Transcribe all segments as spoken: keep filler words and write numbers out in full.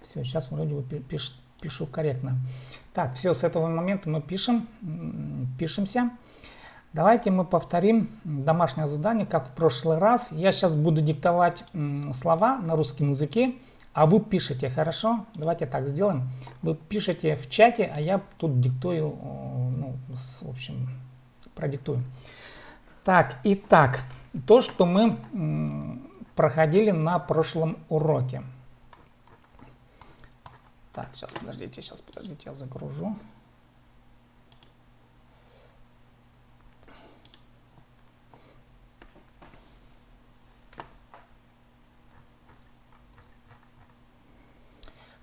Все, сейчас вроде бы пи- пиш- пишу корректно. Так, все, с этого момента мы пишем, м, пишемся. Давайте мы повторим домашнее задание, как в прошлый раз. Я сейчас буду диктовать, м, слова на русском языке, а вы пишете, хорошо? Давайте так сделаем. Вы пишете в чате, а я тут диктую, о, ну, с- в общем, продиктую. Так, итак, то, что мы, м, проходили на прошлом уроке. Так, сейчас, подождите, сейчас, подождите, я загружу.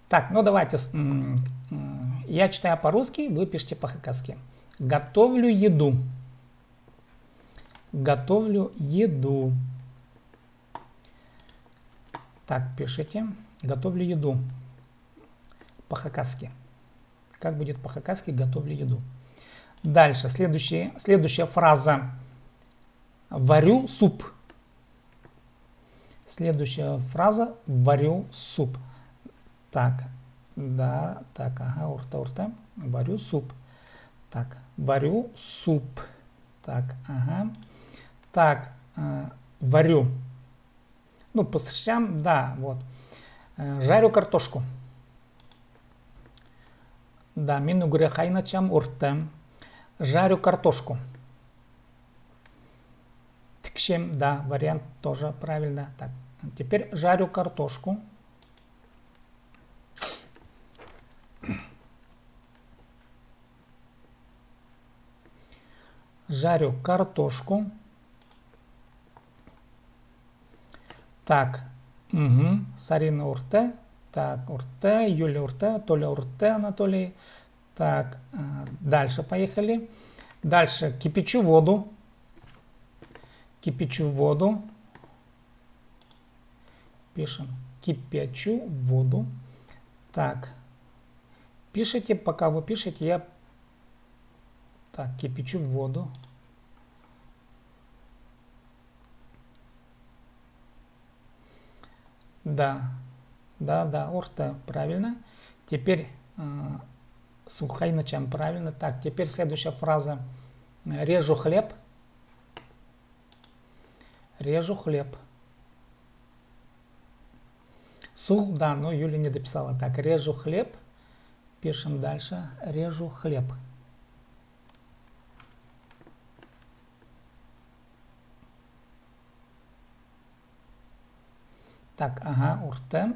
Так, ну давайте, с- м, м, я читаю по-русски, вы пишите по-хакасски. Готовлю еду. Готовлю еду. Так, пишите. Готовлю еду. По-хакасски. Как будет по-хакасски «готовлю еду»? Дальше. Следующая, следующая фраза. Варю суп. Следующая фраза. Варю суп. Так, да, так, ага, орта, орта. Варю суп. Так, варю суп. Так, ага. Так, э, варю. Ну, пысырчам, да, вот. Э, жарю картошку. Да, мин ӱгре хайначам, орта. Жарю картошку. Тікчем, да, вариант тоже правильно. Так, теперь жарю картошку. Жарю картошку. Так, угу. Сарина орта. Так, орта, Юля орта, Толя орта, Анатолий. Так, э, дальше поехали. Дальше кипячу воду. Кипячу воду. Пишем. Кипячу воду. Так. Пишите, пока вы пишете, я... Так, кипячу воду. Да. Да, да, орта, правильно. Теперь, э, суғ хайначам, правильно. Так, теперь следующая фраза. Режу хлеб. Режу хлеб. Суғ, да, но Юля не дописала. Так, режу хлеб. Пишем дальше. Режу хлеб. Так, ага, орта.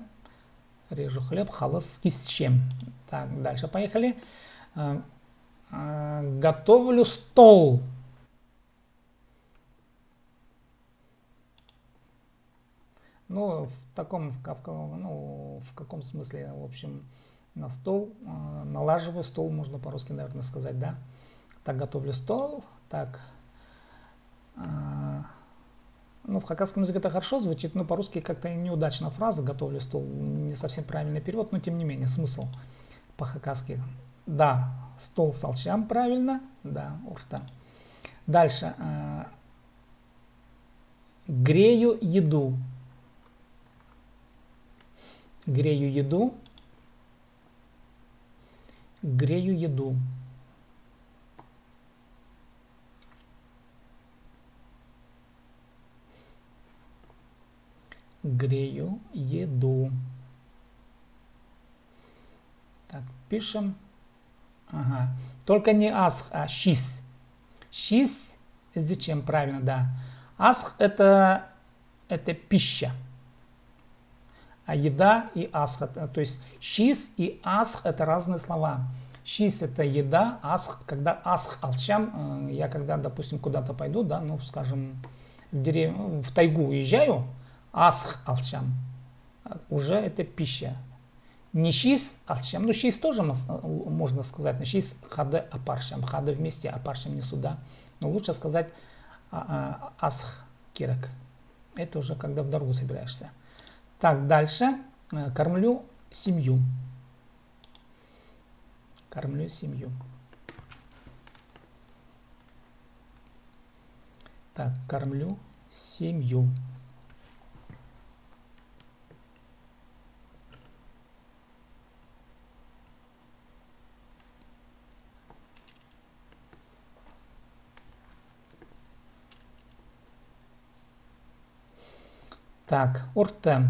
Режу хлеб, халас кисчем. Так, дальше поехали. А, а, готовлю стол. Ну, в таком, в, в, ну, в каком смысле, в общем, на стол, а, налаживаю стол, можно по-русски, наверное, сказать, да? Так, готовлю стол, так, а, ну, в хакасском языке это хорошо звучит, но по-русски как-то неудачная фраза, готовлю стол, не совсем правильный перевод, но тем не менее, смысл по-хакасски. Да, стол салчам, правильно, да, орта. Дальше, а, грею еду. Грею еду. Грею еду. Грею еду. Так, пишем. Ага. Только не асх, а чис. Чис, ізі чем правильно, да. Асх это, это пища. А еда и асх, это, то есть чис и асх это разные слова. Чис это еда, асх, когда асх алчам, э, я когда, допустим, куда-то пойду, да, ну, скажем, в дерев-, в тайгу уезжаю, асх алчам, уже это пища. Не чис алчам. Ну, чис тоже мас-, можно сказать, но чис хада апарчам, хада вместе апарчам, несу, да. Но лучше сказать, а, а, асх кирек. Это уже когда в дорогу собираешься. Так, дальше. Э, кормлю семью. Кормлю семью. Так, кормлю семью. Так, орта.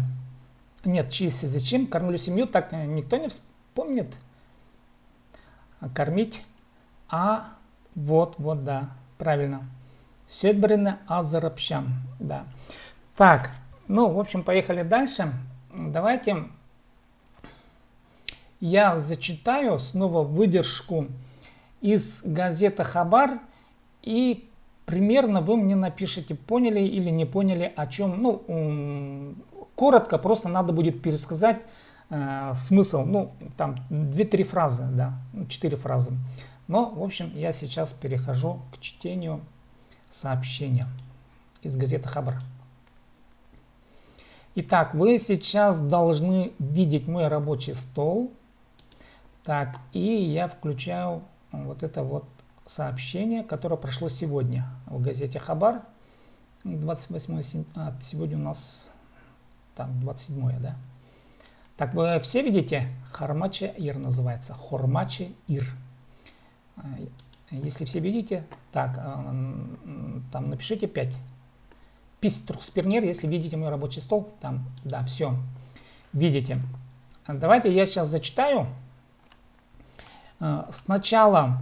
Нет, чиисі зачем? Кормлю семью. Так, э, никто не вспомнит? А, кормить. А, вот, вот, да, правильно. Сӧбірені азырапчам, да. Так, ну, в общем, поехали дальше. Давайте я зачитаю снова выдержку из газеты «Хабар», и примерно вы мне напишите, поняли или не поняли, о чём. Ну, м, коротко просто надо будет пересказать, э, смысл. Ну, там две-три фразы, да, ну, четыре фразы. Но, в общем, я сейчас перехожу к чтению сообщения из газеты «Хабар». Итак, вы сейчас должны видеть мой рабочий стол. Так, и я включаю вот это вот сообщение, которое прошло сегодня в газете «Хабар». Двадцать восьмое сентября. А, сегодня у нас, так, двадцать седьмое, да? Так, вы все видите? «Хормачы ир» называется. «Хормачы ир». А, если все видите, так, а, м, там напишите пять. Пис турғыс пиріңер, если видите мой рабочий стол, там, да, всё. Видите. А давайте я сейчас зачитаю. А, сначала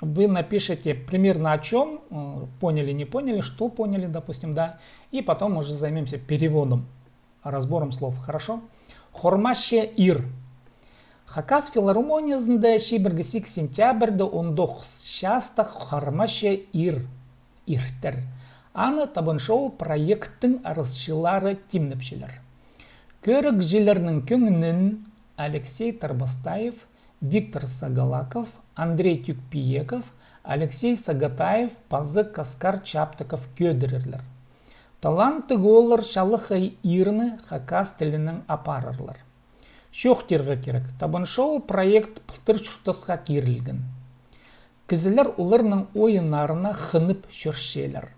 вы напишите примерно о чём, э, поняли, не поняли, что поняли, допустим, да, и потом уже займёмся переводом, разбором слов, хорошо? «Хормачы ир». Хакас филармониязында чибіргі сигіс сентябрьде он тоғыс часта «Хормачы ир» иртер. Аны «Табан шоу» проекттің арызчылары тимнепчелер. Кӧрігҷілернің кӧңнін Алексей Тарбастаев, Виктор Сагалаков, Андрей Тюкпиеков, Алексей Сагатаев паза Каскар Чаптыков кӧдірерлер. Таланттығ ооллар чалахай ирні хакас тілінең апарарлар. Чоохтирға кирек, «Табан шоу» проект пылтыр чуртасха кирілген. Кізілер оларның ойыннарына хынып чӧрчелер.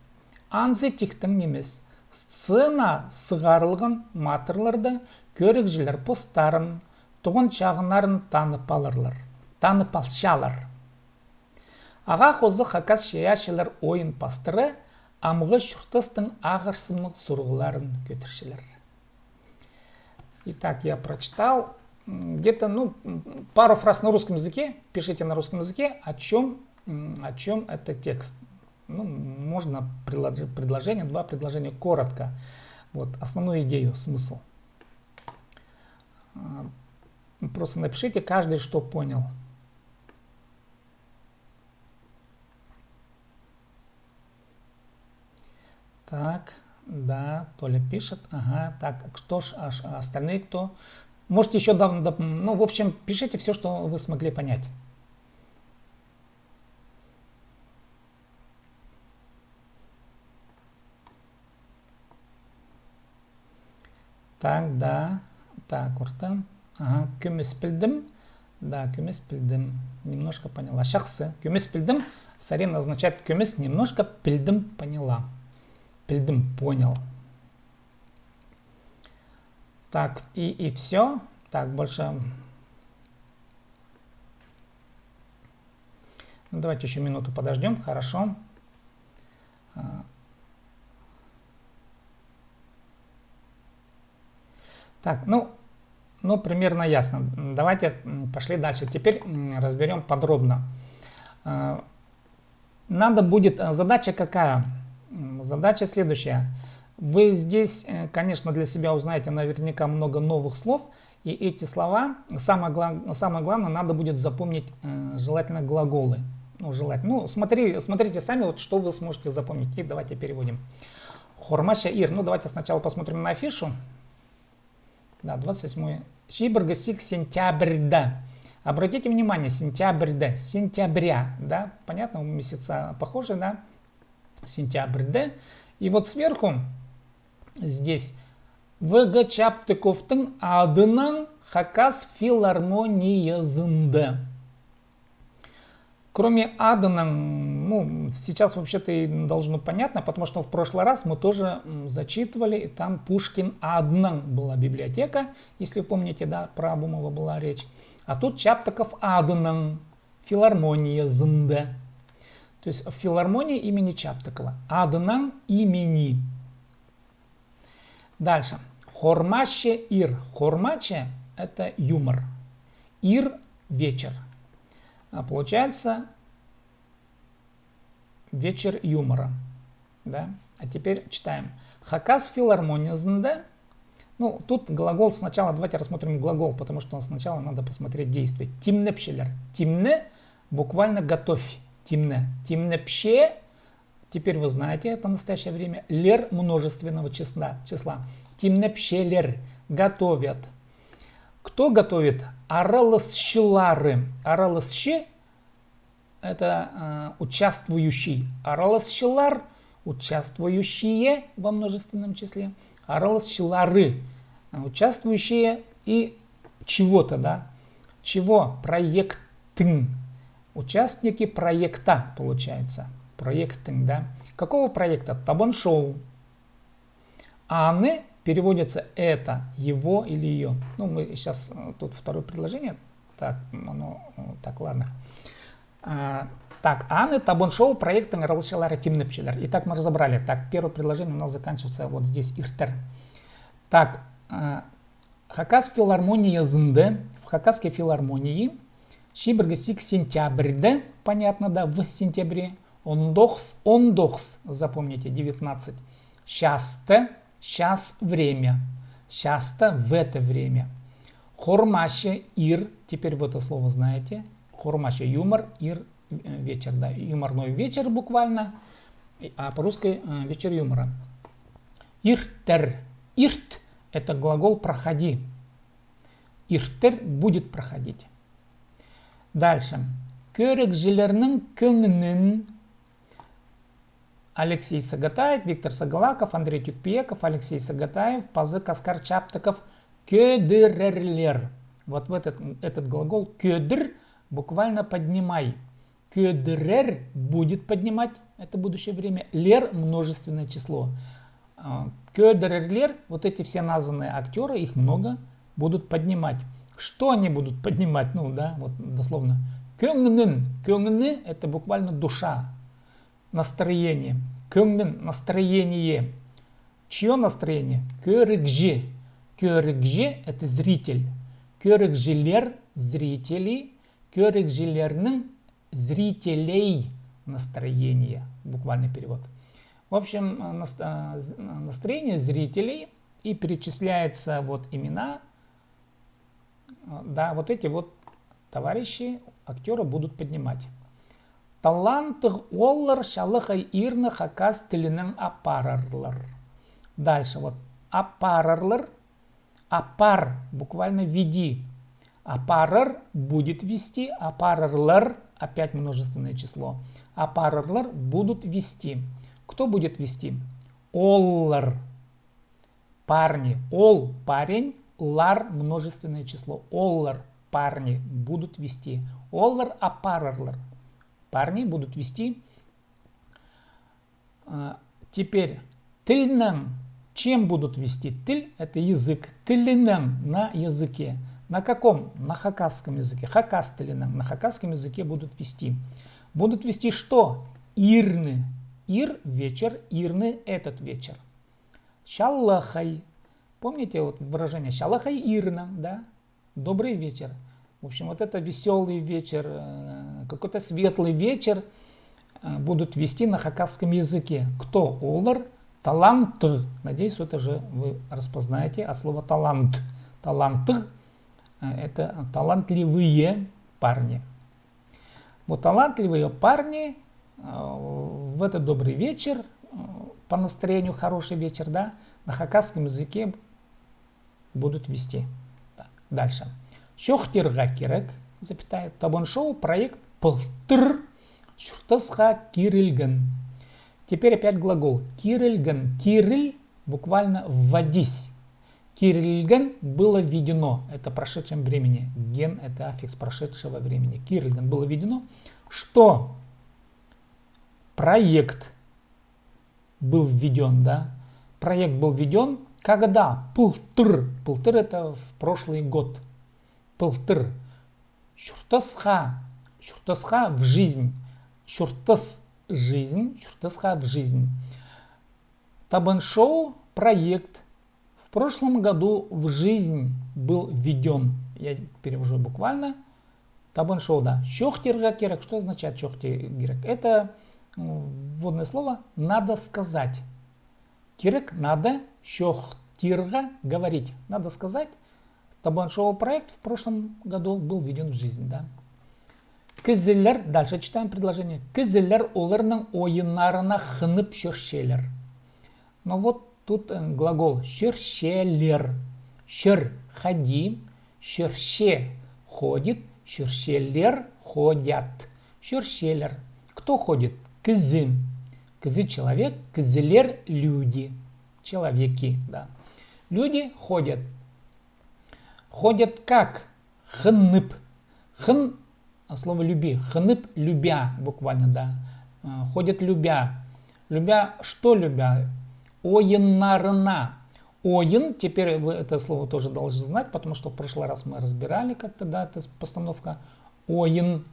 Анзы тиктең нимес, сцена сығарылған матырларда кӧрігҷілер постарын, туған чағыннарын танып аларлар, танып алчалар. Ағаа хоза хакас чайаачылар ойын пастыра амғы чуртастың ағырсымнығ сурығларын кӧдірчелер. Итак, я прочитал. М, где-то, ну, м, пару фраз на русском языке. Пишите на русском языке, о чём, м, о чём этот текст. Ну, можно предложи-, предложение, два предложения, коротко. Вот, основную идею, смысл. А, просто напишите каждый, что понял. Так, да, Толя пишет. Ага, так, кто ж, а, остальные кто? Может, ещё дав-, доп-, ну, в общем, пишите всё, что вы смогли понять. Так, да. Так, орта. Ага, кӧмес пілдім. Да, кӧмес пілдім. Немножко поняла. Чахсы. Кӧмес пілдім. Сарина означает кӧмес, немножко пілдім, поняла. Пілдім, понял. Так, и, и всё. Так, больше. Ну, давайте ещё минуту подождём, хорошо. А. Так, ну, ну, примерно ясно. М, давайте, м, пошли дальше. Теперь, м, разберём подробно. А, надо будет, э, задача какая? М, задача следующая. Вы здесь, э, конечно, для себя узнаете наверняка много новых слов. И эти слова, самое гла-, самое главное, надо будет запомнить, э, желательно глаголы. Ну, желательно. Ну, смотри, смотрите сами, вот что вы сможете запомнить. И давайте переводим. Хормачы ир. Ну, давайте сначала посмотрим на афишу. Да, двадцать восьмое. Чибіргі сигіс сентябрьда. Обратите внимание, сентябрьда, сентября, да? Понятно, месяца похожи, да? Сентябрьда. И вот сверху здесь В Г Чаптыковтың адынаң Хакас филармониязында. Кроме адынаң, ну, сейчас вообще-то и должно понятно, потому что в прошлый раз мы тоже, м, зачитывали, и там Пушкин адынаң была библиотека, если помните, да, про Абумова была речь. А тут Чаптыков адынаң филармониязында. То есть филармония имени Чаптыкова. Адынаң имени. Дальше. Хормачы ир. Хормачы — это юмор. Ир — вечер. А получается, вечер юмора. Да? А теперь читаем. Хакас филармониязында. Ну, тут глагол сначала, давайте рассмотрим глагол, потому что сначала надо посмотреть действие. Тимнепчелер. Тимне — буквально готовь. Тимне. Тимнепче. Теперь вы знаете, это настоящее время. Лер множественного числа. Числа. Тимнепчелер. Готовят. Кто готовит? Араласчылары. Араласчы — это, а, участвующий. Араласчылар — участвующие во множественном числе. Араласчылары — а, участвующие и чего-то, да? Чего? Проекттің. Участники проекта, получается. Проекттің, да? Какого проекта? Табан шоу. Аны переводится это, его или ее. Ну, мы сейчас, э, тут второе предложение. Так, оно, э, так, ладно. А, так, аны Табан шоу проекттің араласчылары тимнепчелер. Итак, мы разобрали. Так, первое предложение у нас заканчивается вот здесь, иртер. Так, а, Хакас филармониязында, в Хакасской филармонии, чибіргі сигіс сентябрьде, понятно, да, в сентябре, он тоғыс, он тоғыс, запомните, девятнадцать, часто, час, время, часто, в это время. Хормачы ир, теперь вы это слово знаете, хормачы юмор, ир, э, вечер, да, юморной вечер буквально, и, а по-русски, э, вечер юмора. Иртер, ирт — это глагол проходи. Иртер — будет проходить. Дальше. Кӧрігҷілернің кӧңнін Алексей Сагатаев, Виктор Сагалаков, Андрей Тюкпиеков, Алексей Сагатаев паза Каскар Чаптыков кӧдірерлер. Вот в этот, этот глагол кӧдір буквально поднимай. Кӧдірер — будет поднимать, это будущее время, лер — множественное число. А, кӧдірерлер, вот эти все названные актёры, их много, будут поднимать. Что они будут поднимать? Ну да, вот дословно. Кӧңнін. Кӧңні — это буквально душа. Настроение. Кӧңнін, настроение. Чьё настроение? Кӧрігҷі. Кӧрігҷі — это зритель. Кӧрігҷілер, зрители. Кӧрігҷілернің, зрителей, настроение, буквальный перевод. В общем, э, нас-, э, з-, э, настроение зрителей, и перечисляются вот имена. Э, да, вот эти вот товарищи, актёры будут поднимать. Таланттығ ооллар чалахай ирні хакас тілінең апарарлар. Дальше вот апарарлар. Апар, буквально веди. Апарар — будет вести, апарарлар — опять множественное число. Апарарлар — будут вести. Кто будет вести? Ооллар. Парни. Оол — парень, лар — множественное число. Ооллар, парни, будут вести. Ооллар апарарлар. Парни будут вести. А, теперь, тілнең, чем будут вести? Тіл — это язык. Тілінең, на языке. На каком? На хакасском языке. Хакас тілінең, на хакасском языке будут вести. Будут вести что? Ирні. Ир — вечер, ирні — этот вечер. Чалахай. Помните вот выражение «чалахай ирні», да? Добрый вечер. В общем, вот это весёлый вечер, э, какой-то светлый вечер, э, будут вести на хакасском языке. Кто? Олар таланттығ. Надеюсь, это же вы распознаете от слова талант. Таланттығ, э, это талантливые парни. Вот талантливые парни, э, в этот добрый вечер, э, по настроению хороший вечер, да, на хакасском языке будут вести. Так, дальше. Чоохтирға кирек, запятая, Табан шоу проект пылтыр чуртасха кирілген. Теперь опять глагол. Кирілген. Киріл — буквально вводись. Кирілген — было введено. Это в прошедшем времени. Ген — это аффикс прошедшего времени. Кирілген — было введено. Что? Проект был введён, да? Проект был введён. Когда? Пылтыр. Пылтыр — это в прошлый год. Пылтыр. Чуртасха. Чуртасха — в жизнь. Чуртас — жизнь. Чуртасха — в жизнь. Табан шоу проект прошлом году в жизнь был введён, я перевожу буквально, табынчатханда чоохтирға кирек. Что означает чоохтирға кирек? Это вводное слово «надо сказать». Кирек, надо, чоохтирға, говорить. Надо сказать, табынчатханда проект в прошлом году был введён в жизнь, да. Кізілер, дальше читаем предложение. Кізілер оларның ойыннарына хынып чӧрчелер. Но вот тут глагол чӧрчелер. Чӧр, ходи, чӧрче, ходит, чӧрчелер, ходят. Чӧрчелер. Кто ходит? Кізі. Кізі человек, кізілер люди. Человеки, да. Люди ходят. Ходят как? Хынып. Хын, а, слово люби. Хынып, любя, буквально, да. Ходят любя. Любя, что любя? Ойыннарына. Ойын, теперь вы это слово тоже должны знать, потому что в прошлый раз мы разбирали как-то, да, эта постановка. Ойын,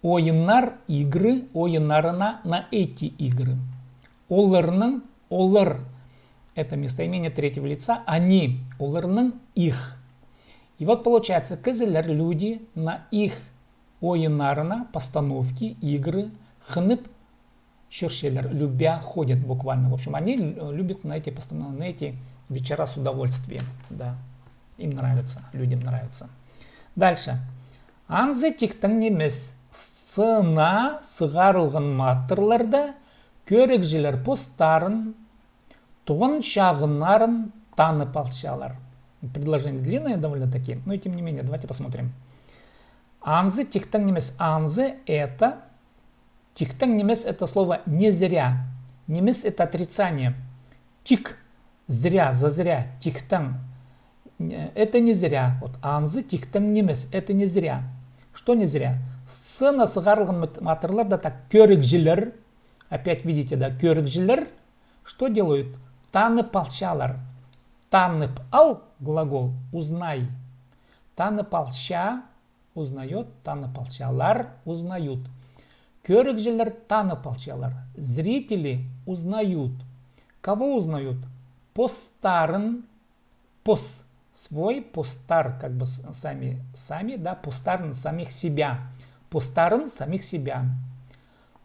ойыннар, игры, ойыннарына, на эти игры. Оларның, олар, это местоимение третьего лица, они, оларның, их. И вот получается, кізілер, люди, на их ойыннарына, постановки, игры, хынып чӧрчелер, любя, ходят буквально. В общем, они любят на эти постановки, на эти вечера с удовольствием. Да. Им нравится, людям нравится. Дальше. Анзы тиктең нимес. Сцена сығарылған матырларда кӧрігҷілер постарын, туған чағыннарын танып алчалар. Предложение длинное довольно-таки, но тем не менее, давайте посмотрим. Анзы тиктең нимес. Анзы — это, тиктең нимес — это слово не зря. Нимес — это отрицание. Тик, зря, зазря, тиктең. Э, это не зря. Вот анзы тиктең нимес, это не зря. Что не зря? Сцена сығарылған мат-, матырларда, так, кӧрігҷілер, опять видите, да, кӧрігҷілер, что делают? Танып алчалар. Танып ал, глагол, узнай. Танып алча, узнаёт, танып алчалар, узнают. Кӧрігҷілер танып алчалар. Зрители узнают. Кого узнают? Постарын, пос, свой, постар, как бы с-, сами, сами, да, постарын, самих себя. Постарын, самих себя.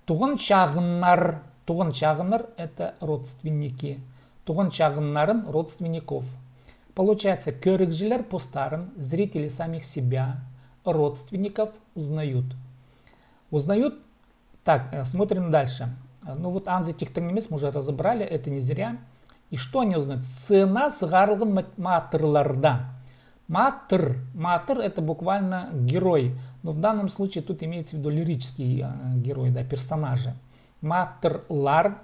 Туған чағыннар, туған чағыннар — это родственники. Туған чағыннарын, родственников. Получается, кӧрігҷілер постарын, зрители самих себя, родственников узнают. Узнают. Так, э, смотрим дальше. Э, ну вот анзы тиктең нимес, мы уже разобрали, это не зря. И что они узнают? Сцена сығарылған мат-, матырларда. Матыр. Матыр — это буквально герой. Но в данном случае тут имеется в виду лирический, э, герой, да, персонажи. Матырлар,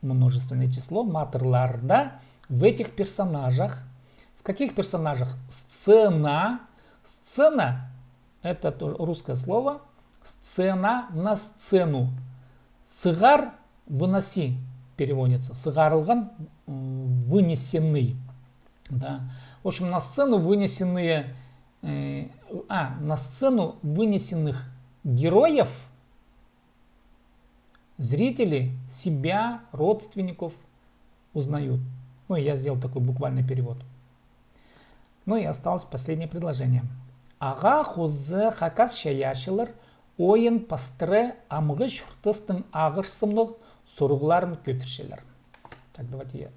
множественное число, матырларда, в этих персонажах. В каких персонажах? Сцена. Сцена — это тоже русское слово. Сцена, на сцену. Сығар, выноси переводится. Сығарылған, м, вынесенный. Да. В общем, на сцену вынесенные, э, а, на сцену вынесенных героев зрители себя, родственников узнают. Ну, я сделал такой буквальный перевод. Ну и осталось последнее предложение. Ағаа хозы хакас чайаачылар ойын пастыра амғы чуртастың ағырсымнығ сурығларын кӧдірчелер. Так, давайте я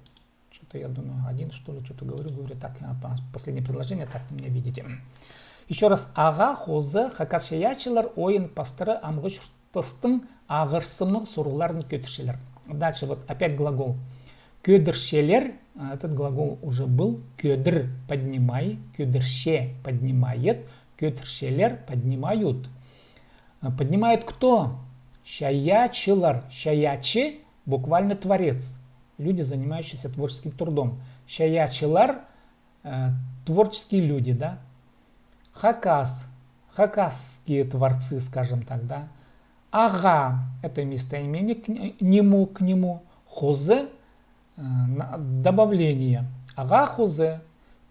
что-то, я думаю, один, что ли, что-то говорю, говорю. Так, а, по-, последнее предложение, так, вы меня видите. Ещё раз. Ағаа хозы хакас чайаачылар ойын пастыра амғы чуртастың ағырсымнығ сурығларын кӧдірчелер. Дальше вот опять глагол. Кӧдірчелер, а, этот глагол уже был. Кӧдір — поднимай, кӧдірче — поднимает, кӧдірчелер — поднимают. А, поднимают кто? Чайаачылар. Чайаачы — буквально творец. Люди, занимающиеся творческим трудом. Чайаачылар, э, творческие люди, да. Хакас, хакасские творцы, скажем так, да. Ағаа — это местоимение к н-, нему, к нему. Хозы, э, на-, добавление. Ағаа хозы.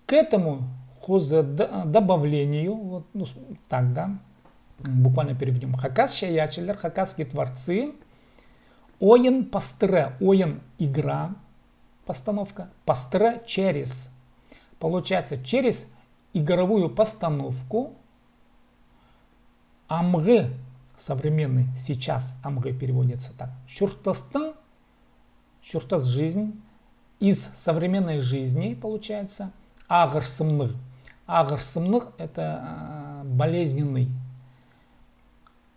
К этому хозы д-, добавлению, вот, ну, с-, так, да. Буквально переведём. Хакас чайаачылар, хакасские творцы. Ойын пастыра, ойын — игра, постановка. Пастыра — через. Получается, через игровую постановку амғы, современный, сейчас амғы переводится так. Чуртастың, чуртас жизнь, из современной жизни, получается, ағырсымнығ. Ағырсымнығ — это болезненный.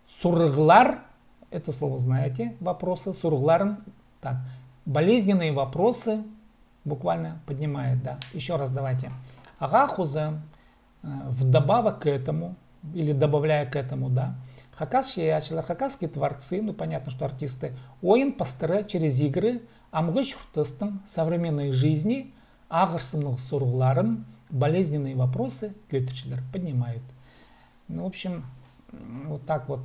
Сурығлар — это слово знаете, вопросы, сурығларын. Так, болезненные вопросы буквально поднимает, да. Еще раз давайте. Ағаа хоза, вдобавок к этому, или добавляя к этому, да. Хакас чайаачылар, хакасские творцы, ну, понятно, что артисты, ойын пастыра через игры амғы чуртастың, современной жизни, ағырсымнығ сурығларын, болезненные вопросы кӧдірчелер, поднимают. Ну, в общем, вот так вот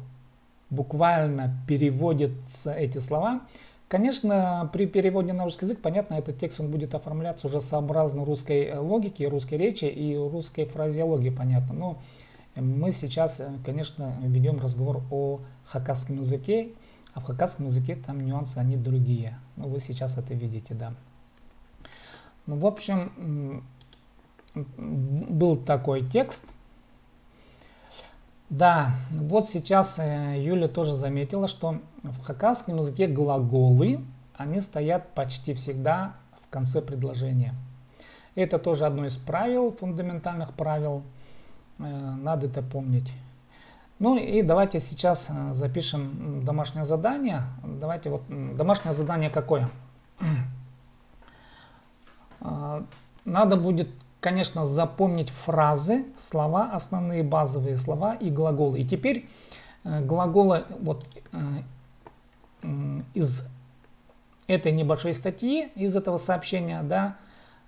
буквально переводятся эти слова. Конечно, при переводе на русский язык, понятно, этот текст, он будет оформляться уже сообразно русской логике, русской речи и русской фразеологии, понятно. Но мы сейчас, конечно, ведём разговор о хакасском языке, а в хакасском языке там нюансы, они другие. Ну, вы сейчас это видите, да. Ну, в общем, был такой текст. Да, вот сейчас Юля тоже заметила, что в хакасском языке глаголы, они стоят почти всегда в конце предложения. Это тоже одно из правил, фундаментальных правил. Надо это помнить. Ну и давайте сейчас запишем домашнее задание. Давайте вот домашнее задание какое? Надо будет, конечно, запомнить фразы, слова, основные базовые слова и глаголы. И теперь глаголы вот из этой небольшой статьи, из этого сообщения, да,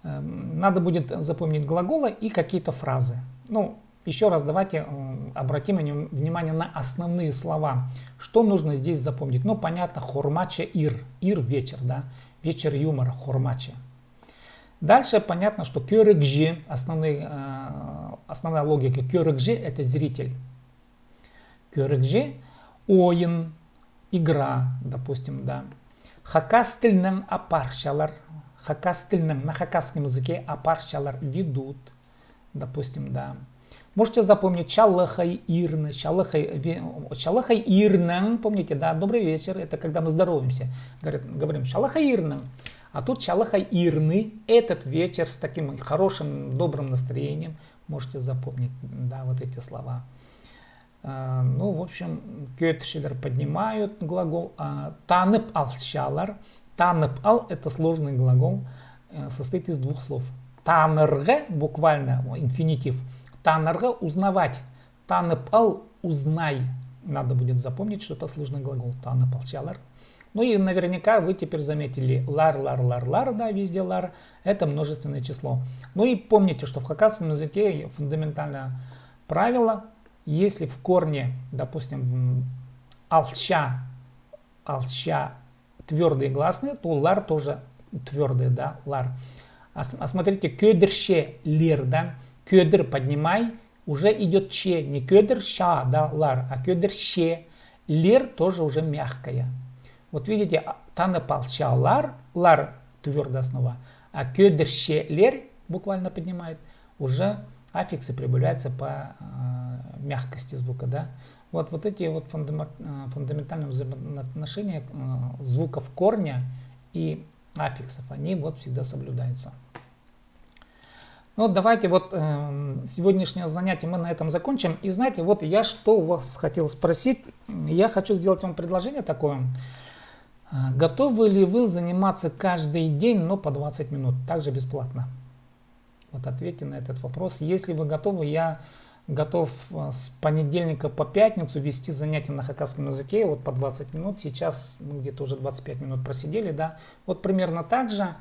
надо будет запомнить глаголы и какие-то фразы. Ну, еще раз давайте обратим внимание на основные слова. Что нужно здесь запомнить? Ну, понятно, хормачы ир, ир вечер, да, вечер юмора, хормачы. Дальше понятно, что кӧрігҷі, основной, основная логика, кӧрігҷі — это зритель. Кӧрігҷі, ойын, игра, допустим, да. Хакас тілінең апарчалар, хакас тілінең, на хакасском языке апарчалар, ведут, допустим, да. Можете запомнить чалахай ирні, чалахай, чалахай ирнең, помните, да, добрый вечер, это когда мы здороваемся, говорим, чалахай ирнең. А тут чалахай ирні, этот вечер с таким хорошим, добрым настроением, можете запомнить, да, вот эти слова. Ну, в общем, кӧдірчелер, поднимают глагол, а танып алчалар. Танып ал — это сложный глагол, состоит из двух слов. Танырға, буквально инфинитив. Танырға — узнавать. Танып ал — узнай. Надо будет запомнить, что это сложный глагол. Танып алчалар. Ну и наверняка вы теперь заметили лар, лар, лар, лар, да, везде лар. Это множественное число. Ну и помните, что в хакасском языке фундаментальное правило: если в корне, допустим, алча, алча твердые гласные, то лар тоже твердые, да, лар. А смотрите, кӧдірчелер, да, кӧдір — поднимай, уже идёт че, не кӧдір, ча, да, лар, а кӧдірчелер — тоже уже мягкая. Вот видите, танып алчалар, лар твердая основа, а кӧдірчелер буквально поднимает, уже аффиксы прибавляются по мягкости звука, да. Вот, вот эти вот фундаментальные взаимоотношения звуков корня и аффиксов, они вот всегда соблюдаются. Ну, давайте вот сегодняшнее занятие мы на этом закончим. И знаете, вот я что у вас хотел спросить. Я хочу сделать вам предложение такое. Готовы ли вы заниматься каждый день, но по двадцать минут, также бесплатно? Вот ответьте на этот вопрос. Если вы готовы, я готов с понедельника по пятницу вести занятия на хакасском языке, вот по двадцать минут. Сейчас мы где-то уже двадцать пять минут просидели, да. Вот примерно так же,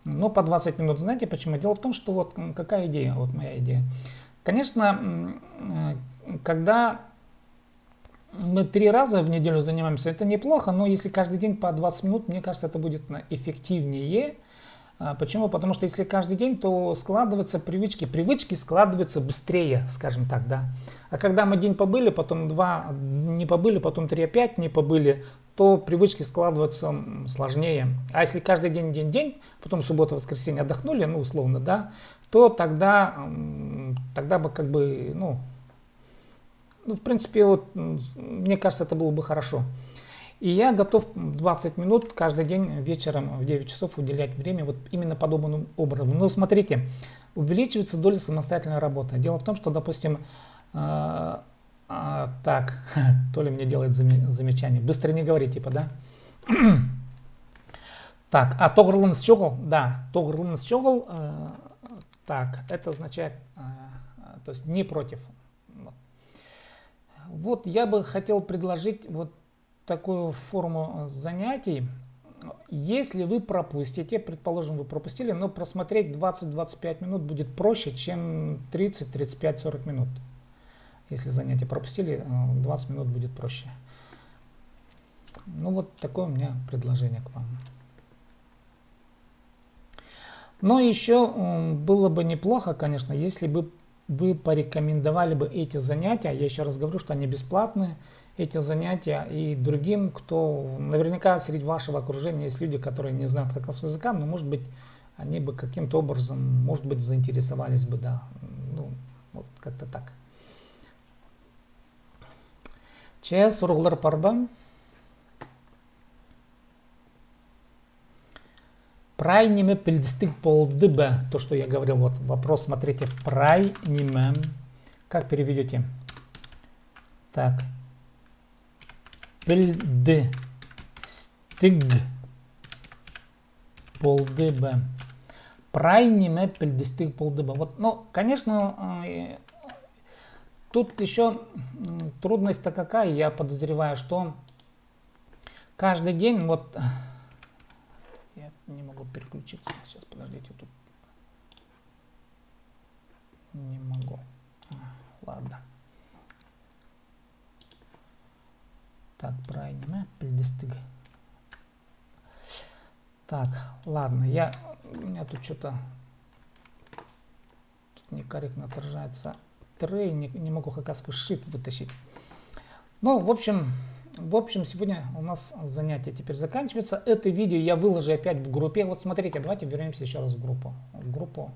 но по двадцать минут. Знаете почему? Дело в том, что вот какая идея, вот моя идея. Конечно, когда мы три раза в неделю занимаемся, это неплохо, но если каждый день по двадцать минут, мне кажется, это будет эффективнее. Почему? Потому что если каждый день, то складываются привычки. Привычки складываются быстрее, скажем так, да. А когда мы день побыли, потом два не побыли, потом три опять не побыли, то привычки складываются сложнее. А если каждый день, день, день, потом суббота, воскресенье отдохнули, ну, условно, да, то тогда, м, тогда бы как бы, ну, ну, в принципе, вот, м, мне кажется, это было бы хорошо. И я готов двадцать минут каждый день вечером в девять часов уделять время вот именно подобным образом. Но смотрите, увеличивается доля самостоятельной работы. Дело в том, что, допустим, э, а, так, Толя мне делает заме- замечание. Быстро не говори, типа, да? Так, а тоғырланыс чоғыл? Да, тоғырланыс чоғыл. Э, так, это означает, э, то есть не против. Вот. Вот я бы хотел предложить вот такую форму, э, занятий. Если вы пропустите, предположим, вы пропустили, но просмотреть двадцать-двадцать пять минут будет проще, чем тридцать, тридцать пять, сорок минут. Если занятие пропустили, э, двадцать минут будет проще. Ну вот такое у меня предложение к вам. Но ещё, м, было бы неплохо, конечно, если бы вы порекомендовали бы эти занятия. Я ещё раз говорю, что они бесплатные, эти занятия, и другим, кто наверняка среди вашего окружения есть люди, которые не знают хакасского языка, но, может быть, они бы каким-то образом, может быть, заинтересовались бы, да. Ну, вот как-то так. Че сурығлар пар ба? Прай ниме пілдістіг полды ба? То, что я говорил, вот вопрос, смотрите, прай ниме. Как переведёте? Так. Пілдістіг полды ба? Прай ниме пілдістіг полды ба? Вот, ну, конечно, э, тут ещё, м, трудность-то какая, я подозреваю, что каждый день, вот, я не могу переключиться. Сейчас, подождите, тут не могу. А, ладно. Так, прай ниме пілдістіг. Так, ладно, я, у меня тут что-то тут некорректно отражается. Трей, не, не могу хакасскую шит вытащить. Ну, в общем, в общем, сегодня у нас занятие теперь заканчивается. Это видео я выложу опять в группе. Вот смотрите, давайте вернёмся ещё раз в группу. В группу.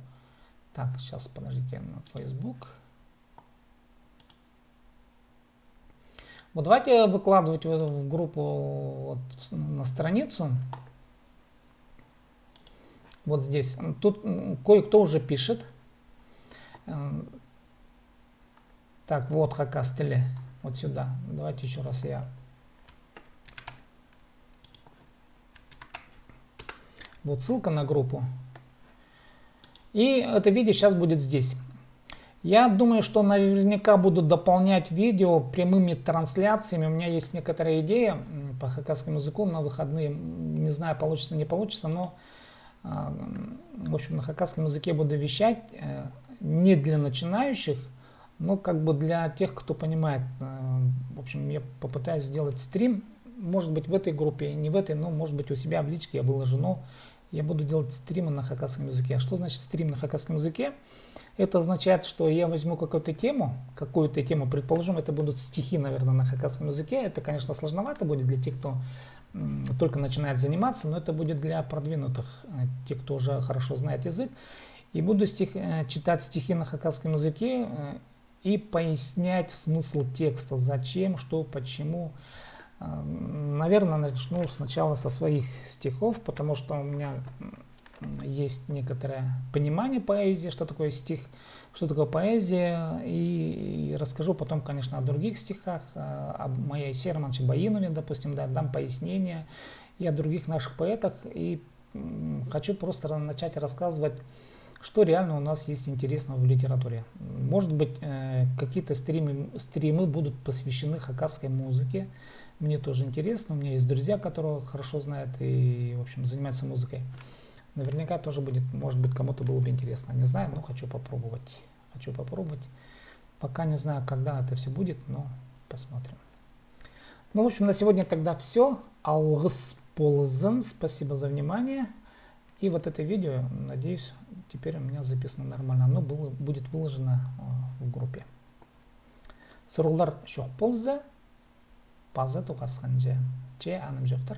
Так, сейчас, подождите, на Facebook. Вот давайте выкладывать в, в группу, вот, на страницу. Вот здесь. Тут, м, кое-кто уже пишет. М, так, вот хакас тілі. Вот сюда. Давайте ещё раз я Вот ссылка на группу. И это видео сейчас будет здесь. Я думаю, что наверняка буду дополнять видео прямыми трансляциями. У меня есть некоторая идея, м, по хакасскому языку на выходные. М, не знаю, получится, не получится, но, а, м, в общем, на хакасском языке буду вещать, э, не для начинающих, но как бы для тех, кто понимает. Э, в общем, я попытаюсь сделать стрим. Может быть, в этой группе, не в этой, но, может быть, у себя в личке я выложу. Но я буду делать стримы на хакасском языке. А что значит стрим на хакасском языке? Это означает, что я возьму какую-то тему, какую-то тему, предположим, это будут стихи, наверное, на хакасском языке. Это, конечно, сложновато будет для тех, кто, м, только начинает заниматься, но это будет для продвинутых, э, те, кто уже хорошо знает язык. И буду стих, э, читать стихи на хакасском языке, э, и пояснять смысл текста, зачем, что, почему. Э, наверное, начну сначала со своих стихов, потому что у меня, м, есть некоторое понимание поэзии, что такое стих, что такое поэзия, и, и расскажу потом, конечно, о других стихах, э, о Майясе Романовиче Баинове, допустим, да, дам пояснение, и о других наших поэтах, и М, хочу просто ра-, начать рассказывать, что реально у нас есть интересного в литературе. Может быть, э, какие-то стримы, стримы будут посвящены хакасской музыке. Мне тоже интересно. У меня есть друзья, которые хорошо знают и, в общем, занимаются музыкой. Наверняка тоже будет, может быть, кому-то было бы интересно. Не знаю, но хочу попробовать. Хочу попробовать. Пока не знаю, когда это всё будет, но посмотрим. Ну, в общем, на сегодня тогда всё. Алғыс ползын, спасибо за внимание. И вот это видео, надеюсь, теперь у меня записано нормально. Оно было, будет выложено, а, в группе. Сурығлар чох полза, паза тоғасханҷа. Че, анымҷохтар.